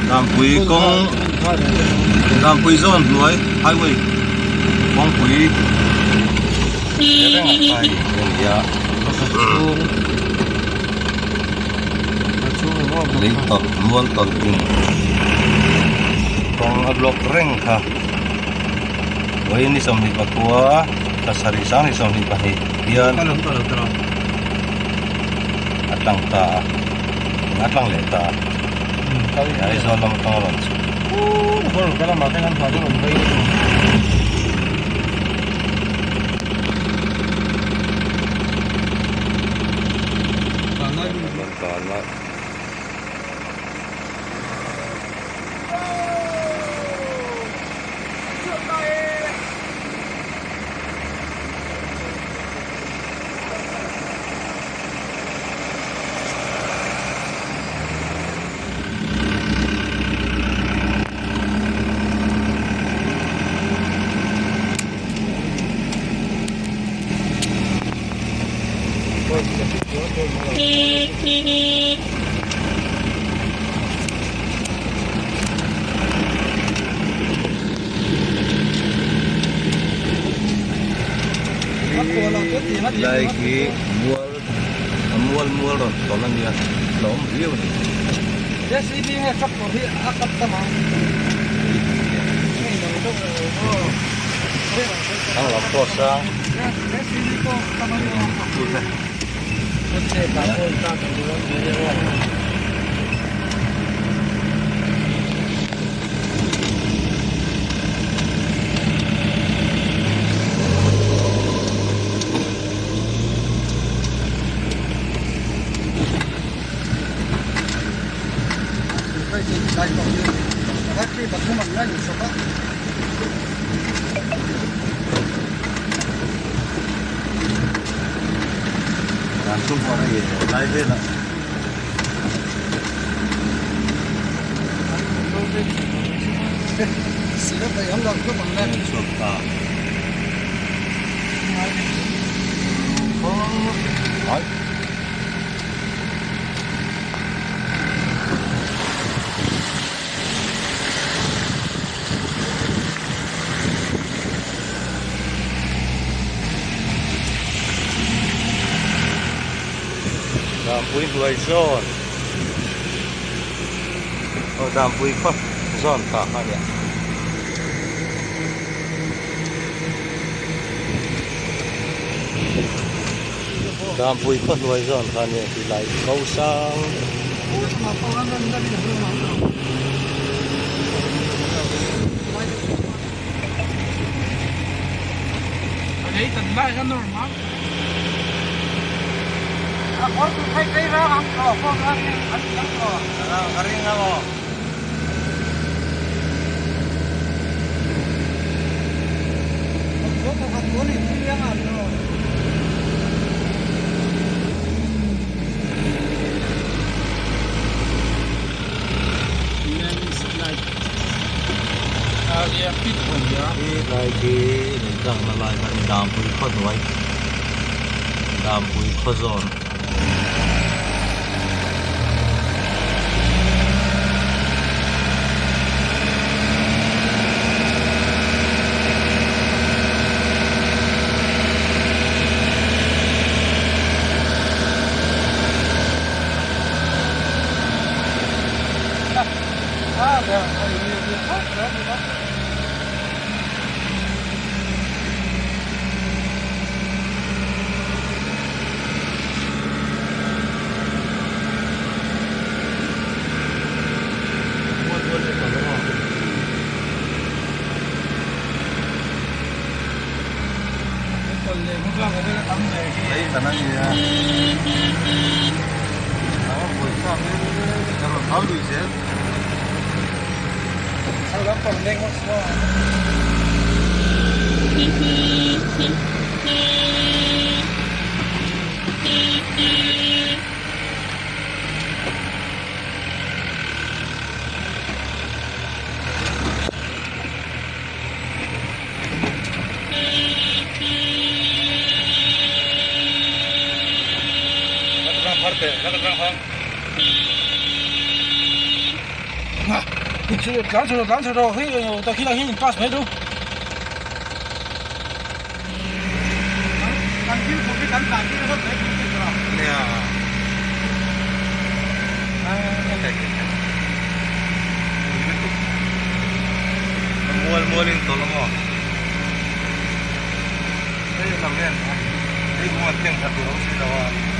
Dampui kawng Dampui zawn hnuai highway kawngpui reng a kai a ni a lei tawlh mual tawlh in kawng a block reng kha vawiin ni 24 pasarih sang ni 22 hian a tlang ta a a tlang leh ta a Aizawl lam atanga rawn chhuk Lai khi mual a mual mual rawn tawlh a nia hlawm viau a ni. JCB nge tractor hi a kap ta ma. Thang lam pawh sang. JCB pawh tam a ni. Dan chu pawh hei lai velah chhuak ta. Dampui hnuai zawn aw Dampui khaw zawn ta kha nia. Dampui khaw hnuai zawn kha nia ti lai ko sang. Ka ring ang aw. Lai khi min tlang na lai kha ni Dampui khaw hnuai Dampui khaw zawn. Tlan chho tlan chho rawh hei tah khilai hian in pass mai chu. Kan thil phurh hi kan tlan tir ringawt mai tur tih tur a. Nia. Mual mual in tawlh amaw. Hei lam hian hei kawng an thleng khat tur awm si lo a.